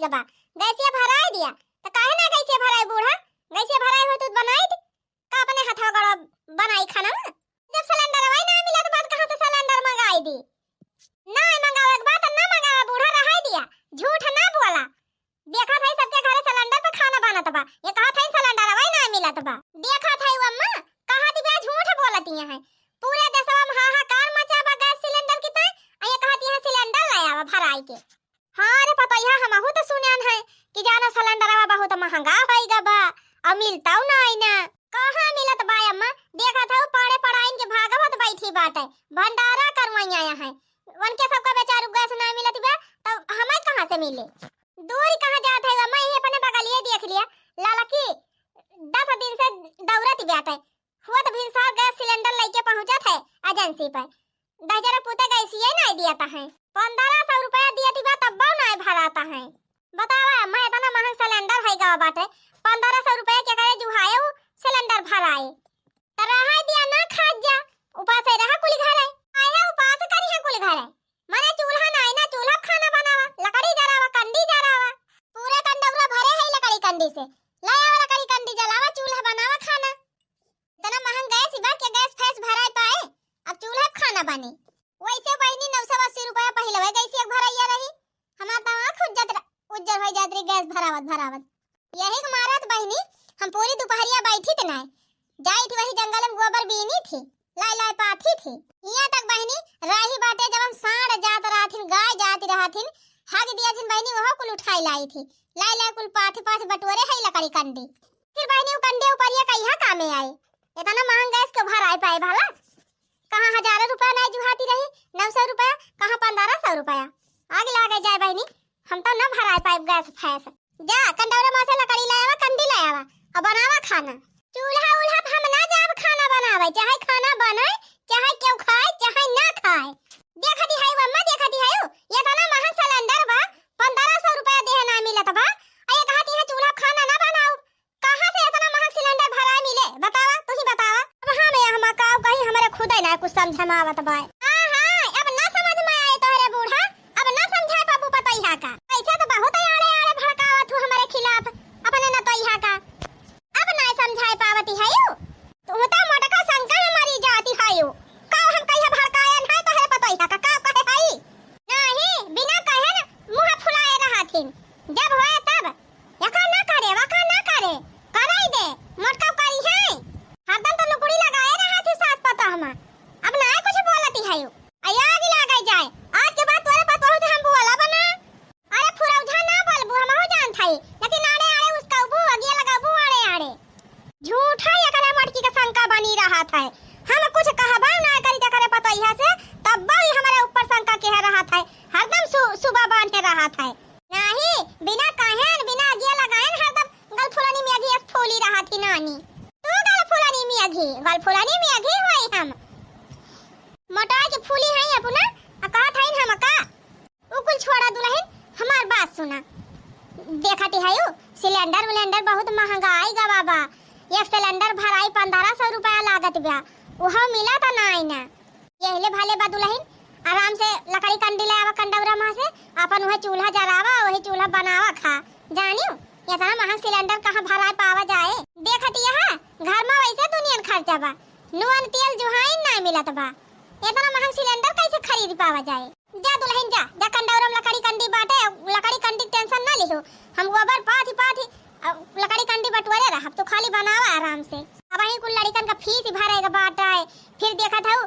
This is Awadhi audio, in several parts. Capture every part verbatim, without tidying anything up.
बा, गैसिया भराई दिया। त काहे ना गैसिया भराई बूढ़ा? गैसिया भराई होई त बनाई दी। का अपने हथवा गड़वा बनाई खाना में? जब सिलेंडर वही ना मिलत बा, त कहाँ से सिलेंडर मंगाई दी? ना मंगावे के बा त ना मंगावा बूढ़ा, रहाई दिया। झूठ ना बोला। देखत है सबके घरे सिलेंडर पे खाना बनत बा। ये कहत है सिलेंडर वही ना मिलत बा। देखत है वो अम्मा, कहत बा झूठ बोलत है। पूरे देशवा में हाहाकार मचा बा गैस सिलेंडर की ताई। आ ये कहत है सिलेंडर ले आवा भराई के। हाँ रे पतोहिया, हमहू तो सुनन है कि जाना सिलेंडरवा बहुत महंगा होई गा बा, अब मिलताऊ ना आई ना। कहाँ मिलत बा अम्मा? देखत हऊ पाड़े पड़ाइन के भागवत बैठी बाटे, भंडारा करवाई आया है। उनके सबका बेचारू गैस ना मिलत बा, तब हमें कहाँ से मिले? दूर कहाँ जात है अम्मा, यही अपने बगलिए देख लिया, ललकी दस दिन से दौड़त बाटे, हुआ तो भिनसार गैस सिलेंडर लेके पहुंचत है एजेंसी पर। दहिजरा पुते गैसिये नाई दियत है। पन्द्रह सौ रुपया दियत बा तब्बो नाई भरात है। बतावा, मैं इतना महंग सिलेंडर है गवा बाटे, पन्द्रह सौ रुपया के करे जुहाए उ सिलेंडर भराए। त रहाई दिया ना खात जा, उपासे रहा कुल घरे। आया उपास करी है कुल घरे। मने चूल्हा नाई ना, चूल्हा पे खाना बनावा, लकड़ी जरावा, कंडी जरावा। पूरा कंडौरा भरे है लकड़ी कंडी से। ले आवा लकड़ी कंडी जलावा, चूल्हा बनावा खाना। इतना महंग गैस बा के गैस फैस भराई पाए, अब चूल्हा पे खाना बने। वैसे बहिनी नौ सौ अस्सी रुपया पहिले वही गैस एक भरैया रही, हमार तो आँख उज्जत र-, उज्जर हो जात रही गैस भरावत भरावत। यही के मारत बहिनी हम पूरी दोपहरिया बैठी थे नाय, जाई थी वही जंगल में गोबर बीनी थी, लाई लाई पाथी थी। यहाँ तक बहिनी राही बाटे जवन साँड़ जात रहथिन, गाय जात रहथिन, हग दिया थिन बहिनी, वहो कुल उठाई लाई थी, लाई लाई कुल पाथी पाथी बटोरे है लकड़ी कंडी। फिर बहिनी उ कंडे उपरिया कहिया कामे आई? इतना महंग गैस के भराई पाए भला? कहाँ हजारों रुपया नाई जुहाती रही, नौ सौ रुपया, कहाँ पन्द्रह सौ रुपया। आग लागे जाए बहिनी, हम तो न भराए पाइब गैस फैस। जा कंडौरा में से लकड़ी ले आवा, कंडी ले आवा और बनावा खाना। चूल्हा उल्हा पे हम ना जाब खाना बनावे, चाहे खाना बने, चाहे केहू खाए, चाहे ना खाए। देखती है अम्मा, देखती है, ये इतना महंग सिलेंडर बा, पन्द्रह सौ रुपया देह ना मिलत बा, आ ये कहती है चूल्हा पे खाना ना बनाऊ। कहाँ से इतना महंग सिलेंडर भराए मिले? बतावा, तू ही बतावा। अब हम यहाँ हम का कही, हमरे खुदे ना कुछ समझ में आवत बाय। हाँ, हाँ, अब ना समझ में आए तोहरे बूढ़ा, अब ना समझाए पाबू पतोहिया का। पैसा तो बहुत आड़े आड़े भड़कावत हूँ हमरे खिलाफ, अपने नतोहिया का। अब ना समझाए पावती है यू। तू तो मोटका शंका में मरी जाती है यू। का हम कहिया भड़कायन है तोहरे पतोहिया का, का कहे है? नहीं, बिना कहे न मुँह फुलाए रहथिन। जब होए तब एका ना करे, वका ना करे, कराई दे, मोटका करी है। हरदम तो लुकुड़ी लगाए रहा थी सास पतोह में, अब ना कुछ बोलती है यू। आ आग लागे जाए, आज के बाद तोरे पतोह से हम बोला बना। अरे फुरौझा ना बोलबू, हमहू जानत हई, लेकिन आड़े आड़े उसकबू, अगिया लगबू आड़े आड़े। झूठा एकरे मोटकी के शंका बनी रहत है। हम कुछ कहबो ना करी एकरे पतोहिया से, तब्बो ई हमरे ऊपर शंका केहे रहत है। हरदम सु-, सुबह बांधे रहत है। नाही, बिना कहेन, बिना अगिया लगाएन, हरदम गलफुलनी में अगिया फूली रहत ही नानी। तू गलफुलनी में अगी, गलफुलनी में अगी होई हम। मोटाई के फूली हई अपना, आ कहत हईन हमका। उ कुल छोड़ा दुलहिन, हमार बात सुना। देखत हयू, सिलेंडर विलेंडर बहुत महंगाई गवा बा। एक सिलेंडर भराई पन्द्रह सौ रुपया लागत बा, उहो मिलत नाई ना। यहिले भले बा दुलहिन, आराम से लकड़ी कंडी ले आवा कंडौरा मा से, अपन उहे चूल्हा जरावा, वही चूल्हा बनावा खा। जानियो, इतना महंग सिलेंडर कहाँ भराई पावा जाए? देखत यहा, घर मा वैसे दुनियन खर्चा बा, नून तेल जुहाइन नाई मिलत बा, इतना महंग सिलेंडर कैसे खरीद पावा जाए? जा दुलहिन जा, जा कंडौरा में लकड़ी कंडी बाटे, लकड़ी कंडी के tension ना लिहो। हम गोबर पाथी पाथी, अ, लकड़ी कंडी बटोरे रहब, तू खाली बनावा आराम से। अबहीं कुल लड़िकन का फीस भरे के बाटे, फिर देखत हऊ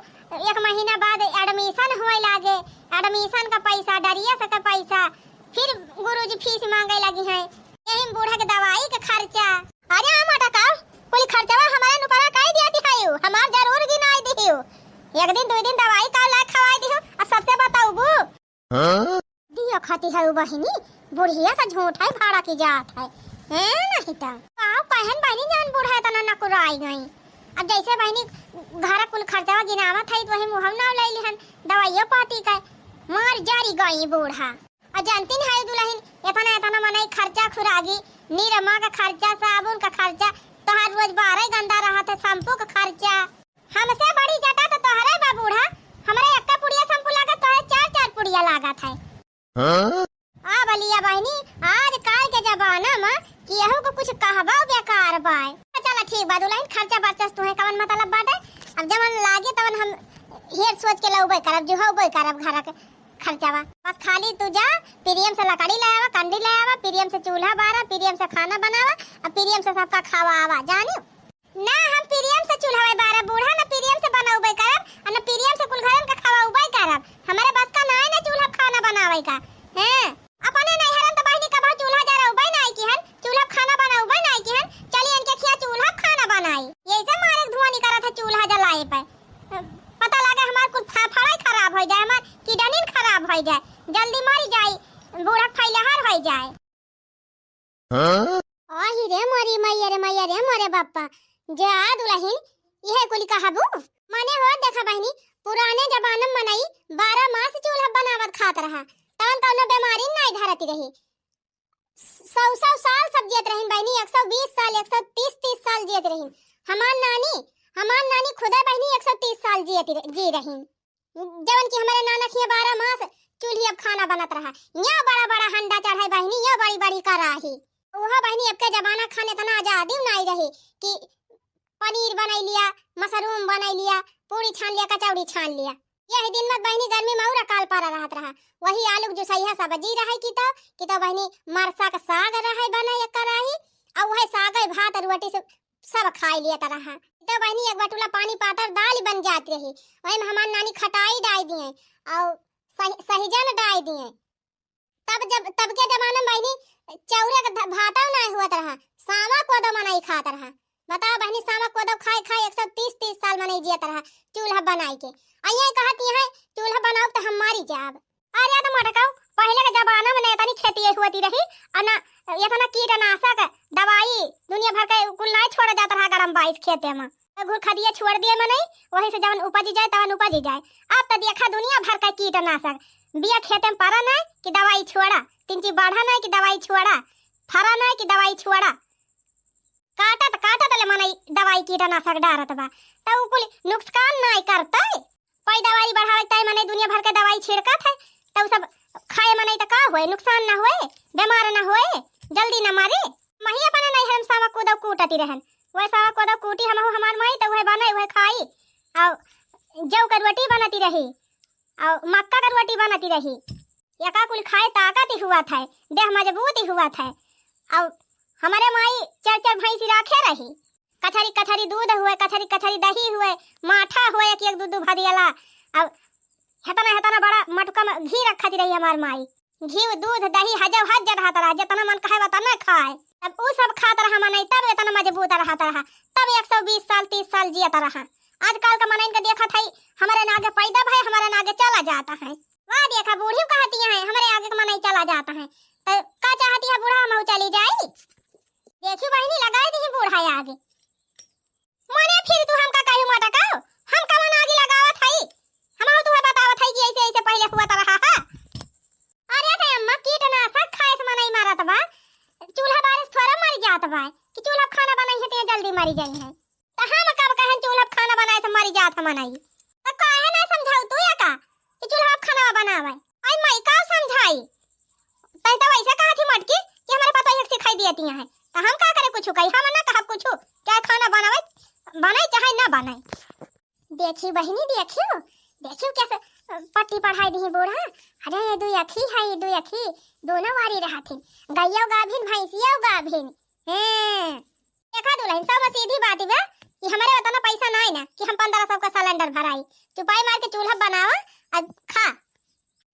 एक महीना बाद admission होए लागे, admission का पैसा, dress का पैसा, फिर गुरुजी फीस मांगे लगी हैं, यही में बूढ़ा के दवाई के खर्चा। अरे आ मोटका, कुल खर्चवा हमारे ऊपर कई दिया दिहायु, हमार जरूर गिनाई दिहियो। एक दिन दुई दिन दवाई का ला खवाई दिहो, अब सबसे बताऊबू। हाँ? दियो खाती है बहिनी, बुढ़िया से झूठ है भाड़ा की जात है। ए नहीं तो। का कहन बहिनी जान बूढ़ा इतना नकुराई गई। अब जैसे बहिनी घर कुल खर्चवा गिनावत है, तो वही मुहम नाव ले लिहन, दवाइयो पाती का। मार जारी गई बूढ़ा। आ जानती न है दुलहिन, एतना, एतना मनई खर्चा खुरागी, निरमा का खर्चा, साबुन का खर्चा, तोहार रोज बारह गंदा रहत है, shampoo का खर्चा। हमसे बड़ी जटा तो तोहरे बा बूढ़ा, हमरे एक्का पुड़िया shampoo लागत, तोहरे चार, चार पुड़िया लागत है। हाँ? आ बलिया बहिनी, आज लाइन खर्चा बर्चा से तुहे कवन मतलब बाटे? अब जवन लागे तवन हम हेर सोच के लउबे करब, जुहउबे करब घर के खर्चावा। बस खाली तू जा, प्रेम से लकड़ी ले आवा, कंडी ले आवा, प्रेम से चूल्हा बारा, प्रेम से खाना बनावा, अब प्रेम से सबका खावा आवा, जानी? ना हम प्रेम से चूल्हा बारा बूढ़ा, ना प्रेम से बनउबे करब, और ना प्रेम से कुल घरन का खवाउबे करब। हमारे बस का नाय ना चूल्हा खाना बनावे का। हैं? अपने नैहरन त बहिनी कबहु चूल्हा जरउबे नाय किहन, चूल्हा खाना बनउबे नाय किहन। चली इनके खिया चूल्हा खाना बनाई। यही से मारे धुआं निकलत है चूल्हा जलाए पे। पता लगे हमार कुल फाफड़ा खराब होइ जाए, हमार किडनी खराब होइ जाए, जल्दी मर जाई, बूढ़ा फैलहर होइ जाए। हाँ? आही रे मोरी मैया रे मैया रे मोरे बापा, जा दुलहिन, इहे कुल कहबू? माने हो देखा बहिनी, पुराने जमाना में मनई बारह मास चूल्हा बनावत खात रहा, तवन कौनो बीमारी नाई धरत रही। सौ सौ साल सब जियत रहिन बहिनी, एक सौ बीस साल, एक सौ तीस तीस साल जियत रहिन। हमार नानी, हमार नानी खुदे बहिनी एक सौ तीस साल जियत रह-, जी रहिन। जवन कि हमरे नाना खिया बारह मास चूल्ही अब खाना बनत रहा। यहाँ बड़ा बड़ा हंडा चढ़े बहिनी, यहाँ बड़ी बड़ी कराही। ओहो बहिनी, अब के जमाना खान इतना आजादी नाई रही कि पनीर बनाई लिया, मशरूम बनाई लिया, पूरी छान लिया, कचौड़ी छान लिया। यही दिन में बहिनी गर्मी में और अकाल पड़ा रहत रहा। वही आलू के जुसैया सब्जी रहे की तो, कि तो बहिनी मरसा के साग रहे बने एक कराही, और वही साग भात रोटी से सब खाई लिया तरह। तो बहिनी एक बटुला पानी पातर दाल बन जात रही, वही में हमार नानी खटाई डाई दिए और सही, सहिजन डाई दिए। तब जब, तब के जमाना में बहिनी चौरे के ध-, भातौ नाय हुअत रहा, सावा कोदो मनई खात रहा। बताओ बहिनी, सावा कोदो खाए खाए एक सौ तीस तीस साल मनई जियत रहा, चूल्हा बनाई के। आ ये कहत यहाँ चूल्हा बनाओ तो हम मारी जाब। अरे तो मोटकाऊ, पहले के जमाना में ना इतनी खेती हुअती रही, और ना इतना कीटनाशक दवाई दुनिया भर के कुल नाय छोड़ा जात रहा गरम बाईस खेते में। तो घुर खदिया छोड़ दिए मनई, वही से जवन उपज जाए तवन उपज जाए। अब तो देखा दुनिया भर का कीटनाशक, बिया खेते में पड़ा नाय कि दवाई छोड़ा, तिनची बढ़ा नाय कि दवाई छोड़ा, फरा नाय कि दवाई छोड़ा। काटत काटत ले मनई दवाई कीटनाशक डारत बा, तो उ कुल नुकसान नाय करतै? पैदावारी बढ़ावे ताई मनई दुनिया भर के दवाई छिड़कत है, तो उ सब खाए मनई तो का होए, नुकसान ना होए, बीमार ना होए, जल्दी ना मरे। मही अपने नैहर में सावा कोदौ कूटती रहन, वह सावा कोदौ कूटी हमहू हमार माई, तो वह बनाई, वह खाई। और जौ का रोटी बनती रही, और मक्का का रोटी बनती रही। यका कुल खाए ताकत ही हुआ था, देह मजबूत ही हुआ था। और हमारे माई चार चार भैंसी राखे रही, कथरी कथरी दूध हुए, कथरी कथरी दही हुए, माठा हुए, एक एक दू दू भदियला। अब हेतना हेतना बड़ा मटका में घी रखत रही हमार माई। घी, दूध, दही हजौ हज रहत रहा, जितना मन कहे उतना खाए। अब उ सब खात रहा मनई, तब इतना मजबूत रहत रहा, तब एक सौ बीस साल, तीस साल जियत रहा। आजकल का मनइन के देखत है, हमारे नागे पैदा भय, हमारे नागे चला जाता है। वाह, देखा, बूढ़ी कहती है, हमारे आगे के मनई चला जाता है, तो का चाहती है बूढ़ा, हम चली जाई? देखी बहिनी, लगाई दी बूढ़ा आगे। मने फिर तू हमका कही मटकाओ, हम कवन आगी लगावत हई? हमहू तुहे बतावत हई कि ऐसे ऐसे पहले हुआ त रहा है। अरे रे अम्मा, कीटनाशक खाए से मनई मरत बा, चूल्हा बारे से थोड़ा मर जात बा कि चूल्हा खाना बनाई है तो जल्दी मरी जाई है। तो हम कब कहन चूल्हा खाना बनाए से मरी जात है मनई? तो काहे ना समझाऊ तू या का कि चूल्हा खाना बनावे? आई माई का समझाई? तै तो वैसे कहा थी मटकी कि हमारे पतोहिया के सिखाई दिए तिया है, तो हम का करे कुछ कही, हम ना कहब कुछ, क्या खाना बनावे, बनाई चाहे ना बनाई। देखियो बहिनी, देखियो, देखियो कैसे, अ, पट्टी पढ़ाई दी बूढ़ा। अरे ये दुई अखी है, ये दुई अखी, दोनों वारी रहा थी, गैया गाभिन, भैंसिया गाभिन। हैं, देखा दुलहिन, सब सीधी बात बा कि हमारे उतना पैसा नाई ना कि हम पन्द्रह सौ का सिलेंडर भराई। चुपाई मार के चूल्हा बनावा और खा।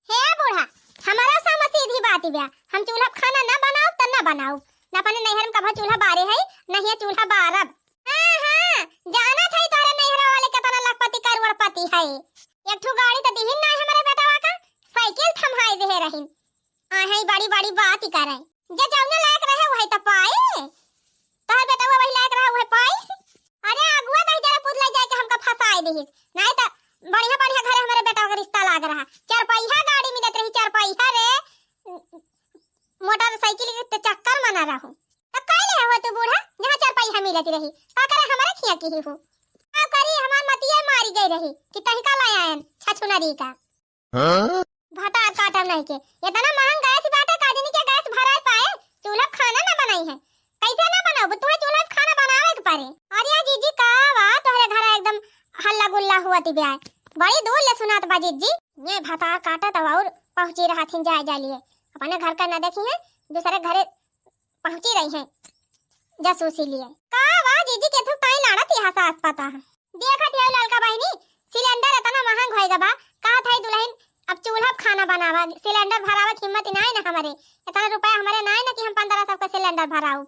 हे बूढ़ा, हमारा सब सीधी बात बा, हम चूल्हा खाना ना बनाओ त ना बनाओ, ना अपने नैहर में कभा चूल्हा बारे है, ना हियाँ चूल्हा बारब। हाँ, हाँ, जानत है तोहरे नैहर वाले कितना लखपति करोड़पति है। एक ठो गाड़ी तो दिहिन ना हमारे बेटवा का, साइकिल थम्हाई देहे रहिन। आहे बड़ी बड़ी बात ही करे। जे जौने लायक रहे, वही तो पाए। तोहर बेटवा वही लायक रहे, वही पाइस। अरे, अगुआ दही जरा पुत ले जाके हमका फंसाए दिहिस। नहीं तो बढ़िया बढ़िया घरे हमारे बेटवा का रिश्ता लाग रहा। चार पहिया गाड़ी मिलत रही, चार पहिया रे, मोटरसाइकिल के तो चक्कर मना रहू। तो काहे ले हो तू बूढ़ा, जहाँ चार पहिया मिलत रही? का करे हमारे खिया की ही हो? का करी, हमार मतिया मारी गई रही कि तही का ले आयन छछुनरी का। हाँ? भतार काटब नहीं के। इतना महंग गैस बाटे, का जनी के गैस भराए पाए, चूल्हा खाना ना बनाई है। कैसे ना बनाओ? तुम्हें चूल्हा खाना बनावे के परे। अरे जिज्जी, का बा तोहरे घर एकदम हल्ला गुल्ला हुआ ती ब्याय? बड़ी दूर ले सुनात बा जिज्जी। ये भतार काटत अउर पहुँची रहत हिन जाए जालिए। अपने घर का न देखी हैं, दूसरे घरे पहुँची रही हैं जासूसी लिए। का बा जिज्जी, केथू ताई लाड़त यहाँ सास पता है? देखत है ललका बहिनी, सिलेंडर इतना महंग होएगा बा, कहत है दुलहिन अब चूल्हा पे खाना बनावा, सिलेंडर भरावे के हिम्मत ही नाई ना हमरे, इतना रुपया हमरे नाई ना कि हम पन्द्रह सौ का सिलेंडर भराऊ।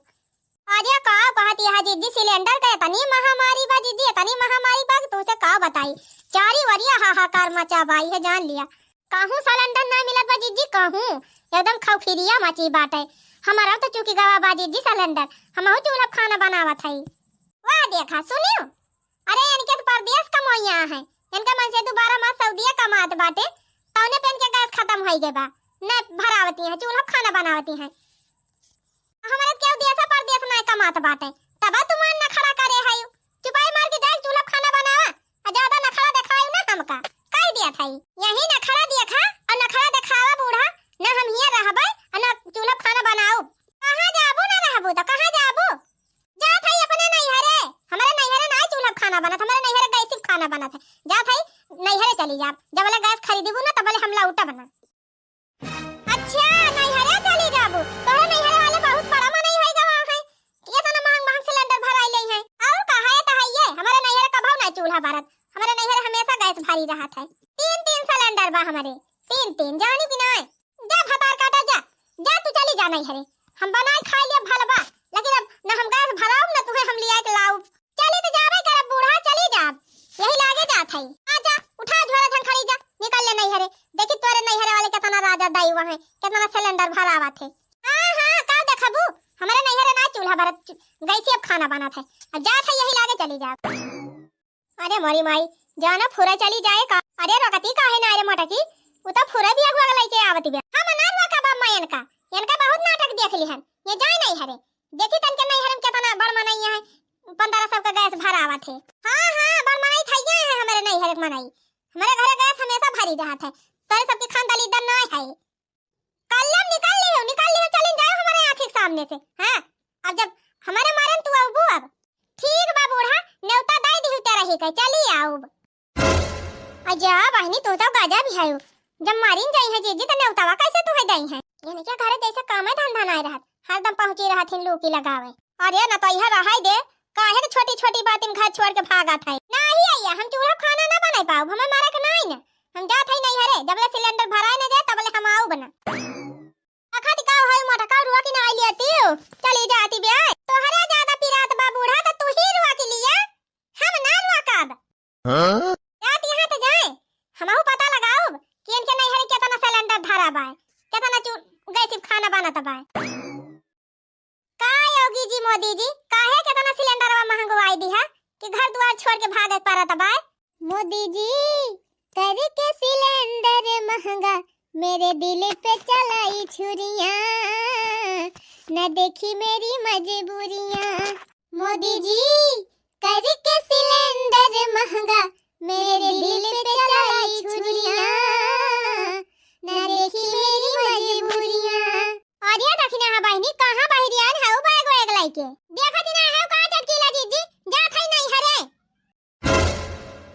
अरे का कहत यहाँ जिज्जी, सिलेंडर का इतनी महामारी बा जिज्जी, इतनी महामारी बा कि तुमसे का बताई, चारी वरिया हाहाकार मचा बा, ये जान लिया। कहूँ सिलेंडर ना मिलत बा जिज्जी, कहूँ एकदम खौफिरिया मची बाटे। हमारा तो चुकी गवा बा जिज्जी सिलेंडर, हमहू चूल्हा पे खाना बनावत हई। वाह देखा, सुनियो, अरे इनके तो परदेस कमोइया है, इनका मन से दोबारा माँ सऊदिया कमात बाटे, तौने पे इनके गैस खत्म होई गए बा, न भरावती है, चूल्हा पे खाना बनावती है। हमारे केहू देसा परदेस नाय कमात बाटे, तब तू मन नखड़ा करे हयू। चुपाई मार के जाए चूल्हा पे खाना बनावा, आ ज्यादा नखड़ा देखायू ना हमका, कह दिया था। यही नखड़ा देखा और नखड़ा देखावा बूढ़ा, ना हम हियाँ रहबे और ना चूल्हा पे खाना बनाऊ। कहाँ जाबू ना रहबू तो कहाँ जाबू? जा था अपने नैहरे, हमारे नैहरे ना चूल्हा पे खाना बनत, हमारे नैहरे गैस पे खाना बनत है। जा था नैहरे चली जा, जब वाला गैस खरीदबू ना तब वाले हम लौटब ना। अच्छा, नैहरे चली जाबू? तोहरे नैहरे वाले बहुत बड़ा मनई होई गवा है। इतना महंग महंग सिलेंडर भराई ले हैं। और का है तो है ये, हमारे नैहरे कभौ ना चूल्हा बरत। हमारे नैहरे हमेशा गैस भरी रहत है। तीन तीन सिलेंडर बा हमारे, तीन तीन, जानी कि नाय? जा भतार काटा जा, जा तू चली जा नैहरे। हम बनाई खाई लिया भलबा, लेकिन अब न हम गैस भराउब न तुहे हम लिया के लाउब। चली तो जाबे करब बूढ़ा, चली जाब। यही लागे जात हई। आ जा, उठा झोरा झंखड़ी जा, निकल ले नैहरे। देखी तोरे नैहरे वाले केतना राजा दाई हुआ है, केतना सिलेंडर भरावत है। हाँ, हाँ, का देखबू? हमारे नैहरे ना चूल्हा बरत, गैसे अब खाना बनत है। अब जात है यही लागे चली जाब। अरे मोरी माई, जाना फुरा चली जाए का? अरे रोकती काहे ना रे मोटकी? उ तो फुरा भी अगुआ लइके आवती बे। हम ना रोका बा मायन का, इनका बहुत नाटक देख लिहन। ये जाए नैहरे। देखी तन के नैहर में केतना बड़ मनई है, पन्द्रह सौ का गैस भरावत है। हाँ, हाँ, बड़ मनई थैया है हमारे नैहर के मनई। हमारे घरे गैस हमेशा भरी रहत है। तोरे सबके खानदानी दन ना है। कल्लम निकाल लियो, निकाल लियो, चलिन जाओ हमारे आँखी के सामने से। हाँ, अब जब हमारे मारन तू आउबू अब। ठीक बा बूढ़ा, नेवता दाई दिहु ते रही के, चली आउब। अजा बहिनी, तू तो गजब ही है। जब मारिन जाई है जीजी, तो नेवतावा कैसे तू है दई है? यानी क्या घरे जैसे कामे धंधा नाय रहत, हरदम पहुँची रहत हिन लूकी लगावे। अरे न तो यह रहाई दे, काहे के छोटी छोटी बात में घर छोड़ के भागत है? नाही अइया, हम चूल्हा खाना ना बनाई पाउब, हमें मारे के नाही न। हम जात है नैहरे, जबले सिलेंडर भराए न जाए, तबले हम आउब ना। अखा ती का है मोटा का रुआ की ना आई लिया तीउ? चली जाती ब्याय। तोहरे ज्यादा पिरात बा बूढ़ा, तो तू ही रुआ की लिया, हम ना रुआ काब। हाँ? जात यहाँ तो जाए, हमहू पता लगाउब कि इनके नैहरे केतना सिलेंडर धरा बाय, केतना चू-, गैस पे खाना बनत बाय। का योगी जी, मोदी जी, काहे केतना सिलेंडरवा महंगवाई दिहा कि घर दुआर छोड़ के भागे पड़त बाय? मोदी जी, करके सिलेंडर महंगा, मेरे दिल पे चलाई छुरियां, न देखी मेरी मजबूरियां। मोदी जी, करके सिलेंडर महंगा, मेरे दिल पे चलाई छुरियां, ना देखी मेरी मजबूरियां। अरे दखिना हा बहिनी, कहाँ बहिरियान हऊ बैग वैग लइके? देखत ना हऊ का चटकीला जीजी, जात है नैहरे।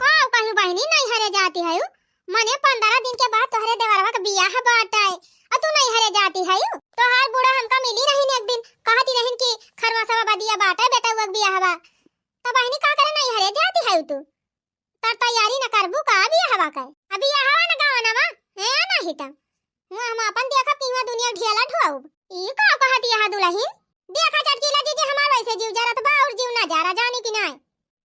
का कहू बहिनी, नैहरे जाती हऊ? मने पन्द्रह दिन के बाद तोहरे देवरवा के बियाह बाटे, अ तू नैहरे जाती हऊ? तोहार बूढ़ा हमका मिली रहिन एक दिन, कहती रहिन कि खरमासवा बदिया बाटे बेटउआ के बियाह बा। त बहिनी का करे नैहरे जाती हऊ तू? तर तैयारी न करबू का बियाहवा के? अ बियाहवा न गवनवा, हैं नाही त। हुआँ हम आपन देखब कि हुआँ दुनिया ढियाला ढुआउब। ई का कहत यहाँ दुलहिन? देखा चटकीला जीजी, हमार वैसे जीव जरत बा और जीव ना जरा, जानी कि नाय?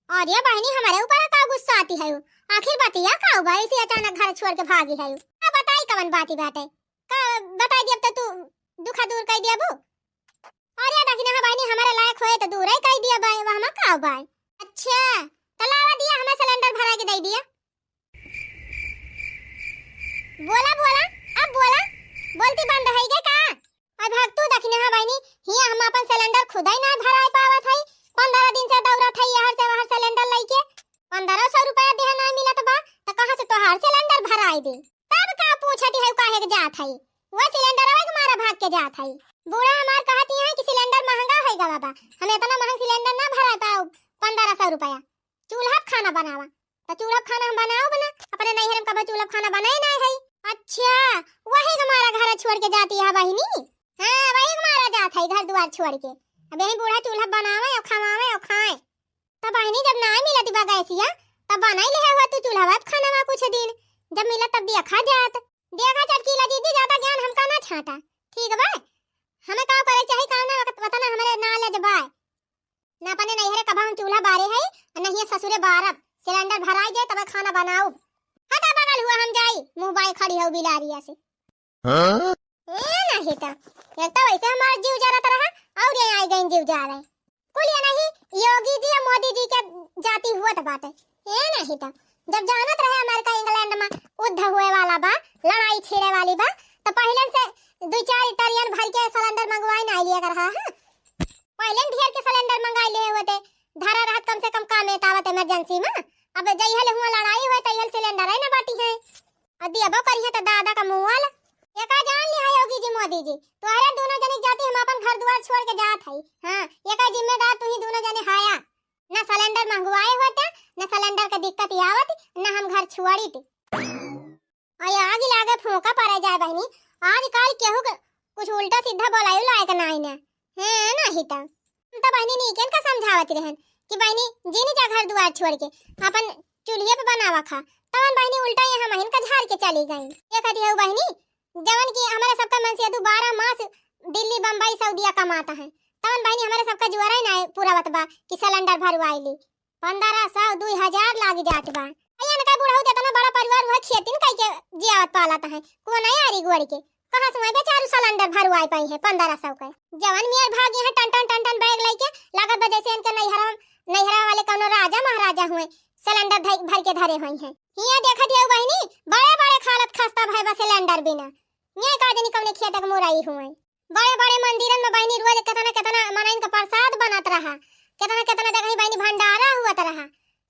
अरे बहिनी, हमरे ऊपर का गुस्सा आती है? आखिर बतिया का हुआ, ऐसे अचानक घर छोड़ के भागी है? का बताई कवन बाती बाटे? का बताई दियब त तू दुखा दूर कई दियबू? अरे दखिना हा बहिनी, हमरे लायक होए त दूर ही कई दिया बाय, वह में का बाय? अच्छा, त लावा दिया, हमें सिलेंडर भरा के दे दिया। बोला, बोला, अब बोला, बोलती बंद है गए का? अब हक तू दखिना हा बहिनी, हिया हम अपन सिलेंडर खुद ही ना भराए पावत है, पन्द्रह दिन से दौड़त है यहाँ से वहाँ सिलेंडर लेके, पन्द्रह सौ रुपया देह ना मिलत बा, त कहाँ से तोहार सिलेंडर भराए दे? तब का पूछती है, काहे के जात है? वो सिलेंडरवा के मारा भाग के जात है। बूढ़ा हमार कहती है कि सिलेंडर महंगा पइगा बाबा, हम एतना महँग सिलेंडर ना भराइ पाउब, पन्द्रह सौ रुपया। चूल्हा पे खाना बनावा। त चूल्हा पे खाना हम बनाउब ना, अपने नैहर में कबो चूल्हा पे खाना बनाए नाहीं है। अच्छा, वही के मारा घर छोड़ के जाती है बहिनी? हाँ, वही के मारा जात है घर दुआर छोड़ के। अब यही बूढ़ा चूल्हा बनावे और खवावे और खाए। त बहिनी, जब नाहीं मिलत बा गैसिया, तब बनाई लेहे हुआ तू चूल्हा पे खाना कुछ दिन। जब मिलत तब देखा जात। देखा चटकीला जीजी, ज्यादा ज्ञान हमका ना छाटा, ठीक बा? हमें का करे चाही, का ना, वत-, वतना हमरे ना ले जबाए। ना अपने नैहरे कबहुँ हम चूल्हा बारे है, और नहीं ससुरे बारब। सिलेंडर भराई जाए, तब खाना बनाउब। हटा बगल हुआ, हम जाई, मुँह बाए खड़ी हउ बिलारिया से। हाँ? ए नहीं त, एक तो वैसे हमार जीव जरत रहा, और ये आई गई जीव जा रहे। कुल ये नहीं, योगी जी या मोदी जी के जाति हुआ त बाटे। ए नहीं त, जब जानत रहे अमेरिका इंग्लैंड में युद्ध हुए वाला बा, लड़ाई छिड़े वाली बा, तो पहले से दुइ चार ट्रलियन भर के सिलेंडर मंगवाई ना लिया कर रहा है। पहले ढेर के सिलेंडर मंगाई ले होते, धरा रहत कम से कम काम में आवत इमरजेंसी में। अब जइहल हुआ लड़ाई होए, तइहल सिलेंडर ही ना बाटी है। और दियबो करिहे त दादा का मुआल। एका जान लिहा योगी जी, मोदी जी, तोहरे दोनों जने जाति हम अपन घर दुआर छोड़ के जात हई। हाँ, एका जिम्मेदार तू ही दोनों जने हाया। ना सिलेंडर मंगवाए होते, ना सिलेंडर के दिक्कत आवत, ना हम घर छुआड़ीत। अरे आग लागे फोंका पड़े जाए बहिनी, आजकल केहू के कुछ उल्टा सीधा बोलायु लायक नाई ने। हैं, नहीं त। हम तो बहिनी नीकेन का समझावत रहन कि बहिनी जिन जा घर दुआर छोड़ के अपन चूल्हे पे बनावा खा। तवन बहिनी उल्टा यहाँ महिन का झाड़ के चली गई। ये कहती है बहिनी, जवन की हमारे सबका मनसेधु बारह मास दिल्ली, बम्बई, सऊदिया कमाता है, तवन बहिनी हमारे सबका जुआरा ही ना पूरा बतबा कि सिलेंडर भरवाई ली। पन्द्रह सौ, दुई हजार लाग जात बा। अइयन का बुढ़ऊ जेतना बड़ा परिवार हुआ, खेतिन कई के जियावत पालत है, को नहीं आरी गोड़ के, कहाँ से वहीं बेचारू सिलेंडर भरवाई पाई है पन्द्रह सौ के। जवन मेर भागी है टन टन टन टन बैग लेके, लागत बा जैसे इनके नैहरा, नैहरा वाले कौनो राजा महाराजा हुए, सिलेंडर धई-, भर के धरे हुई हैं। हियाँ देखत हियौ बहिनी, बड़े बड़े खालत खस्ता भय बा सिलेंडर बिना। ये का जनी कौने खेत के मुरई हुए। बड़े बड़े मंदिरन में बहिनी रोज केतना केतना मनइन के प्रसाद बनत रहा, केतना केतना जगह बहिनी भंडारा हुअत रहा,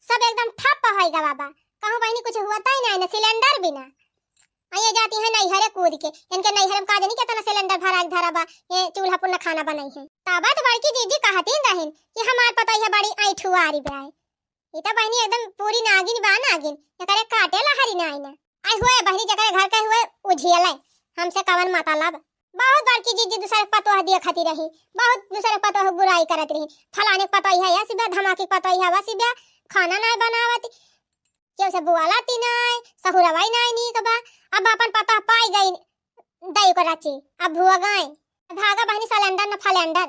सब एकदम ठप्प होइ गवा बा। कहूँ बहिनी कुछ हुअत ही नहीं ना, सिलेंडर बिना। आ ये जाती है नैहरे कूद के, इनके नैहरे में का जनी केतना सिलेंडर भरा के धरा बा, ये चूल्हा पुन्ना खाना बनई है। तब तो बड़की जीजी कहतीन रहिन कि हमार पतोहिया बड़ी ऐठुआरी बाय। ई त बहिनी एकदम पूरी नागिन बा नागिन, एकरे काटे ला हरी नाई ना। आई हुए बहिनी जकरे घर के हुए उझियले, हमसे कवन मतलब। बहुत बड़की जीजी दूसरे के पतोह देखती रही, बहुत दूसरे के पतोह बुराई करत रही, फलाने के पतोह है ऐसी बा, धमाके के पतोह है वैसी बा, खाना नाई बनावत, केहू से बोलती नाई, सहुरवाई नाई नीक बा। अब अपन पतोह पाई गई, दई को राची, अब भुआ गए। भागा बहिनी सिलेंडर न फलेंडर।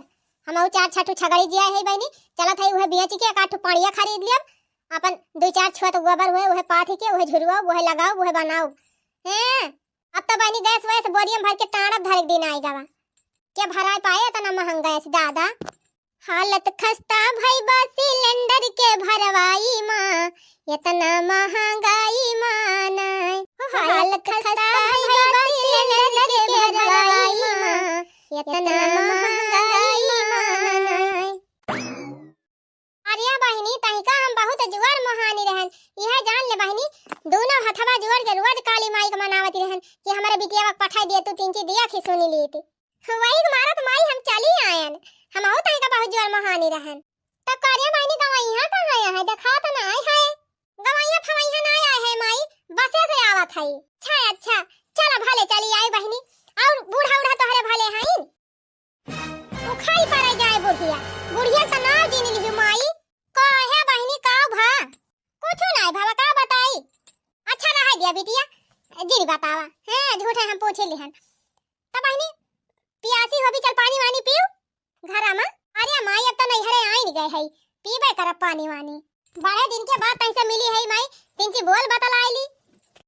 हमहू चार छठू छगड़ी जिया है बहिनी, चलत है उहे बेच के एक आठ ठो पड़िया खरीद लियब। अपन दुई चार छुआ तो गोबर हुए, उहे पाथी के, उहे झुरुआ, उहे लगाओ, उहे बनाओ। हैं, अब तो बहिनी गैस वैस बोरियम भर के टाँड़ब धरे के दिन आई गवा। के भराए पाए इतना महंग गैस दादा। हालत खस्ता भई बा सिलेंडर के भरवाई मा, इतना महंगाई मा नाय। हालत खस्ता भई बा सिलेंडर के भरवाई मा, इतना महंगाई मा नाय। अरे बहिनी, तहिका हम बहुत जुआर मोहानी रहन, यह जान ले बहिनी, दोनों हथवा जोड़ के रोज काली माई के मनावती रहन कि हमारे बिटिया के पठाई दिए, तू तिनची दिया खिसुनी लीती। वही के मारत माई हम चली आयन। हमहू तहिका बहुत जुआर मोहानी रहन। तब करिया बहिनी गवैया कहाँ है? देखा तो ना आए है। गवैया फवैया ना आए है माई, बसे से आवत है। अच्छा, अच्छा, चला भले चली आई बहिनी। और बूढ़ा उढ़ा तोहरे भले हैं। उखाई पड़े जाए बुढ़िया। बुढ़िया का नाम जिन लिहू माई। काहे बहिनी का भा? कुछ ना भवा का बताई। अच्छा रहा दिया बिटिया, जिन बतावा। हैं, झूठे हम पूछे लिहन। तब बहिनी पियासी हो भी चल पानी वानी पीऊ। घरा मा? अरे माई, अब तो नैहरे आइन गए है, पीबे करब पानी वानी। बड़े दिन के बाद तैसे मिली है माई, तिनची बोल बतलाइली।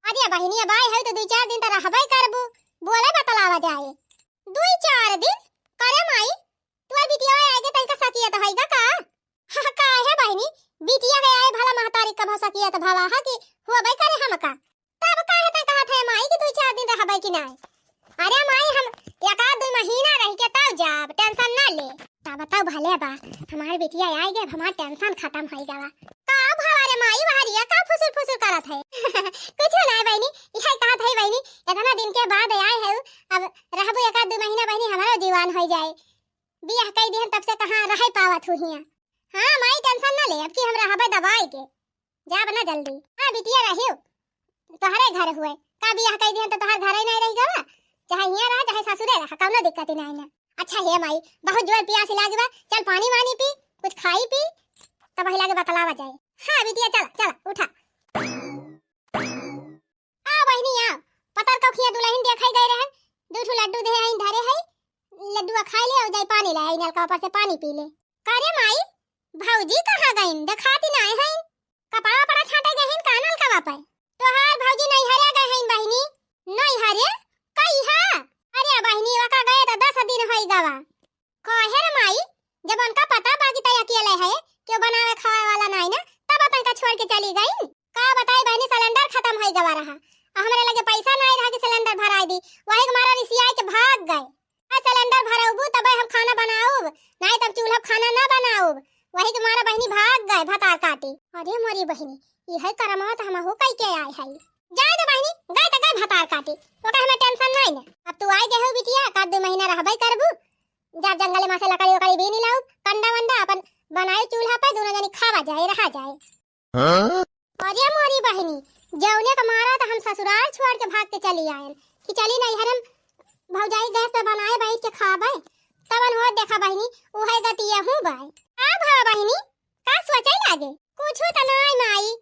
अरे बहिनी, अब आए है तो दुई चार दिन तो रहबे करबू, बोले बतलावा जाए। दुई चार दिन? करे माई, तू बिटिया आए के तैका सकियत है का? का? काहे बहिनी, बिटिया के आए भला महतारी कभो सकियत भवा है कि हुआ बे करे हमका? तब काहे तै कहत है माई कि दुई चार दिन रहबै कि नाय? अरे माई, हम एक आध दुई महीना रह के तब जाब, tension ना ले। तब तब भले बा, हमार बिटिया आइ गए, हमार tension खतम होइ गवा। का भवा रे माई, बहरिया का फुसुर फुसुर करत है? कुछ ना बहिनी, यह कहत है बहिनी, इतना दिन के बाद आए है, अब रहबू एक आध दुई महीना बहिनी, हमारो जीवन होइ जाए। बियाह कई दिहन तब से कहाँ रहे पावत हूँ हियाँ। हाँ माई, tension ना ले, अब की हम रहबे दबाई के। जाब ना जल्दी। हाँ बिटिया रहियो, तोहरे घर हुए। का बियाह कई दिहन तो तोहर घरे नहीं रह गवा, चाहे हियाँ रहा चाहे ससुरे रहा, कौनो दिक्कत ही नहीं ना। अच्छा हे माई, बहुत जोर पियास लागी बा, चल पानी वानी पी, कुछ खाई पी, तब वही लागे बतलावा जाए। हाँ बिटिया, चल चल उठा। आ बहिनी आ, पतर कौखिया दुलहिन देखाई गए रहन, दू ठो लड्डू दे हईन धरे हई, लड्डुआ खाई ले और जाई पानी ले आई, नलका ऊपर से पानी पी ले। का रे माई, भौजी कहाँ गईन? देखाती नाय हईन। कपड़ा वपड़ा छाटे गए हईन का नलका पे? तोहार भौजी नैहरे गए हईन बहिनी। नैहरे? कहिया? अरे बहिनी, ओका गए तो दस दिन होई गवा। काहे रे माई, जब उनका पता बा कि तै अकेले है, केहू बनावे खावे वाला नाई ना, तब तनका छोड़ के चली गईन। का बताई बहिनी, सिलेंडर खत्म होई गवा रहा, आ हमरे लगे पैसा नाई रहा कि सिलेंडर भराई दी, वही के मारा रिसियाई के भाग गए। आ सिलेंडर भरउबू तबे हम खाना बनाउब, नाई तब चूल्हा पे खाना ना बनाउब। वही के मारा बहिनी भाग गए भतार काटी। अरे मोरी बहिनी, इहे करमवा तो हमहू कई के आए हई। जाए दे बहिनी, गए तो गए भतार काटी, ओकर हमें tension नाई ना। अब तू आए गए हो बिटिया, का दो महीना रहबे करबू, जब जंगल में से लकड़ी उकड़ी बीनी लाउब, कंडा वंडा अपन बनाए चूल्हा पे, दोनों जनी खावा जाए, रहा जाए। हाँ? अरे मोरी बहिनी, जौने का मारा तो हम ससुराल छोड़ के भाग के चली आयल कि चली नैहर में भौजाई गैस पे बनाए बैठ के खाबे। तबन हो देखा बहिनी, उहे गति यहू बाय। का भवा बहिनी, का सोचे लागे? कुछ तो नाय माई।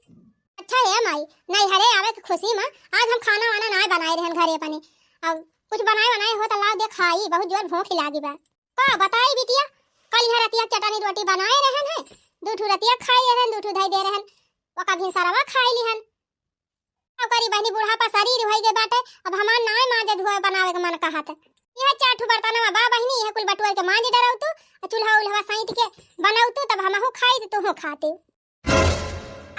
अच्छा हे माई, नैहरे आवे के खुशी में आज हम खाना वाना नाय बनाए रहन घरे अपने, अब कुछ बनाए बनाए हो तो लाओ दे खाई, बहुत जोर भूख लागी बा। का बताई बिटिया, कल यहाँ रतिया चटनी रोटी बनाए रहन है, दू ठू रतिया खाए रहन, दू ठू धई दे रहन, ओका भिनसरवा खाए लिहन। अब करी बहिनी, बुढ़ापा शरीर होई गए बाटे, अब हमार नाय मांजे धोए बनावे के मन कहत। यह चार ठू बर्तनवा बा बहिनी, यह कुल बटुअर के मांज डरौतू, आ चूल्हा उल्हवा साइत के बनौतू, तब हमहू खाई तो तूहू खाती।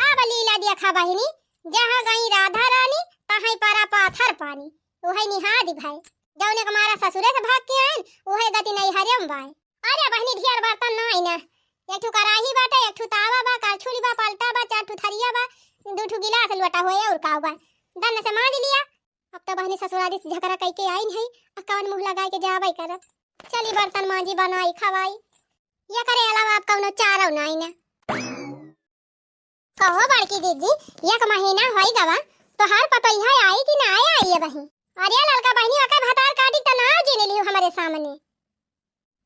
अब लीला देखा बहिनी, जहाँ गई राधा रानी, तहाँ परा पाथर पानी। उहे निहाद भाई, जौने के मारा ससुरे से भाग के आइन, उहे गति नैहरे में बाय। अरे बहिनी, ढेर बर्तन नाई ना, एक ठू कराही बाटे, एक ठू तावा बा, करछुली बा, पलटा बा, चार ठू थरिया बा, दू ठू गिलास लोटा होए और का बा, दन से मांज लिया। अब तो बहिनी ससुरारी से झगड़ा कई के आइन है, आ कौन मुँह लगाए के जाबे करब। चली बर्तन मांजी, बनाई, खवाई, ये करे अलावा अब कौनो चारो नाई ना। कहो बड़की दीदी, एक महीना होई गवा, तोहार पतोहिया आई कि ना आई अबही? अरे ललका बहिनी, ओकर भतार काटी त ना जीने लिहू हमरे सामने।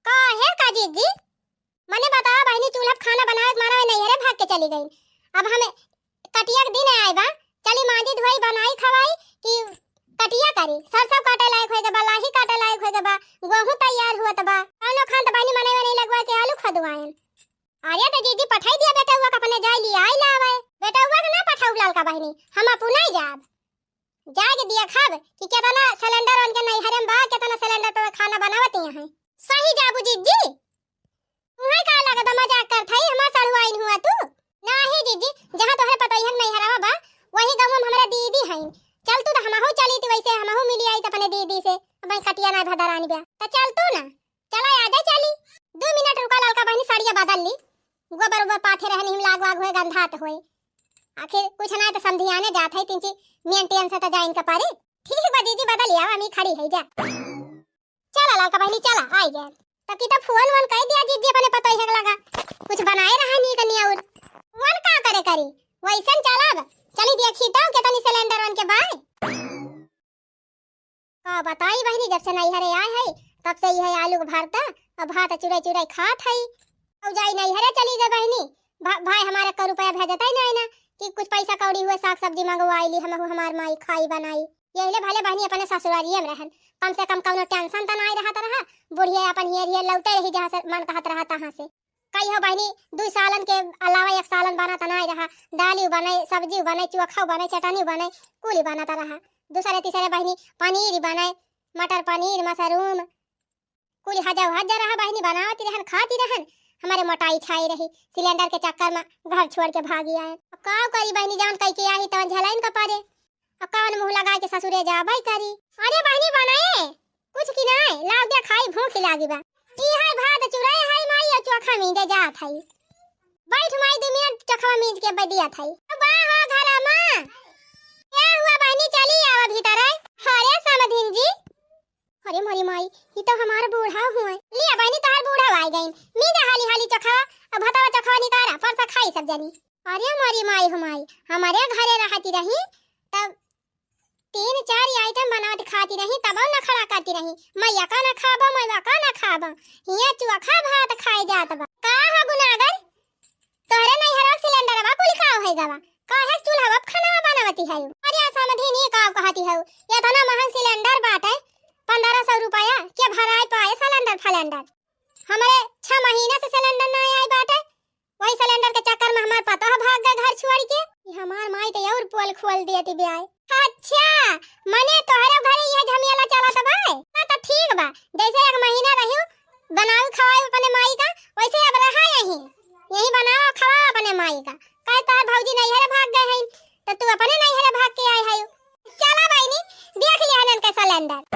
काहे का जीजी? मने बतावा बहिनी, चूल्हा पे खाना बनावे के मारा नैहरे भाग के चली गई। अब हमें कटिया के दिन आए बा, चली मांजी धोई बनाई खवाई कि कटिया करी, सरसों काटे लायक होए के बा, लाही काटे लायक होए के बा, गेहूं तैयार हुआ त बा, कौनो खान त बहिनी मनई मनई लगवा के आलू खदवाएन। अरे तो जीजी पठाई दिया बेटउआ के अपने जाए लियाई लावे। बेटउआ के ना पठाऊ ललका बहिनी, हम अपने जाब। जाए के दिया खाब कि केतना सिलेंडर उनके नैहरे में बा, केतना सिलेंडर पे खाना बनावत यहाँ है। सही जाबू जीजी। तुम्हें का लगत बा मजाक करत है, हमार सड़ुआइन हुआ तू? नाही जीजी, जहाँ तोहरे पतोहिया के नैहरवा बा, वही गाँव में हमरा दीदी हईन। चल तू तो हमहू चली थी, वैसे हमहू मिली आई त अपने दीदी से, अब कटिया ना भदरानी बा। त चल तू ना। चला आजा चली। दू मिनट रुका ललका बहिनी, साड़िया बदल ली। गोबर उबर पाथे रहनी हम, लाग वाग होए, गंधात होए। आखिर कुछ ना तो समधियाने जात है, तिनची maintenance से तो जाइन का पारे। ठीक बा जीजी, बदल आवा, हम ही खड़ी है जा। चला ललका बहिनी, चला, आई गए। तब की तो फोन वोन कह दिया जीजी अपने पतोहिया के लगा, कुछ बनाए रहा नी कनी और। फोन का करे करी, वैसन चला अब। चली देखी तो केतनी सिलेंडर उनके बाय। का बताई बहिनी, जब से नैहरे आए है तब से यह आलू के भरता और भात चुराई चुराई खात है। और जाई नैहरे चली गए बहिनी, भा, भाई हमारे का रुपया भेजता ही नहीं ना कि कुछ पैसा कौड़ी हुए, साग सब्जी मंगवाई ली, हम हमार माई खाई बनाई। यही ले भले बहिनी अपने ससुरारिये में रहन, कम से कम कौनो tension त नाई रहत रहा। बुढ़िया अपन हियर हियर लौटे रही, जहाँ से मन कहत रहा तहाँ से। कई हो बहिनी, दुई सालन के अलावा एक सालन बना त नाई रहा, दाली बने, सब्जी बने, चोखा बने, चटनी बने, कुली बनत रहा। दूसरे तीसरे बहिनी पनीर बने, मटर पनीर, मशरूम, कुली हजा हजा रहा बहिनी, बनावती रहन, खाती रहन, हमारे मोटाई छाई रही। सिलेंडर के चक्कर में घर छोड़ के भागी आए। अब का करी बहिनी, जौन कई के आई तौन झलाइन का पारे। अब कौन मुँह लगा के ससुरे जाबे करी। अरे बहिनी बनाए कुछ कि नाय, लाव दे खाई, भूख लागी बा। ई है भात चुराए है माई, और चोखा मींजे जात है। बैठ माई, दो मिनट चोखा मींज के बदिया थाई। बा हो घरा माँ। क्या हुआ बहिनी, चली आवा भीतर है। अरे समधिन जी, अरे मोरी माई, ई तो हमार बूढ़ा हुए। लिया बहिनी, तोहार बूढ़ा आइ गइन। मीजा हाली हाली चोखवा, अब भतवा चोखवा निकारा, परसा खाई सब जनी। अरे मोरी माई हो माई, हमरे घरे रहती रही तब तीन चार item बनावत खाती रही, तब नखड़ा करती रही, "मइया का ना खाबो, मइया का ना खाबो।" हियाँ चोखा भात खाए जात बा। का हो गुनागर, तोहरे नैहरवा के सिलेंडरवा कुल का होइ गवा? काहे चूल्हवा पे खाना बनावती है? अरे समधिनी, का कहती है, इतना महंग सिलेंडर बाटे, पन्द्रह सौ रुपया के भराए पाए सिलेंडर फलेंडर। हमरे छह महीना से सिलेंडर ना आए बाटे, वही सिलेंडर के चक्कर में हमार पतोह भाग गए घर छोड़ के। ई हमार माई तो और पोल खोल देती ब्याय। अच्छा, मने तोहरे घरे यह झमेला चलत बा? ना तो ठीक बा, जैसे एक महीना रहियो, बनाऊ खवाई अपने माई का, वैसे अब रहा यहीं, यहीं बनाओ खवाओ अपने माई का। कहे तोहर भौजी नैहरे भाग गए हैं, तो तू अपने नैहरे भाग के आए है। चला बहिनी, देख लिया हनन के सिलेंडर।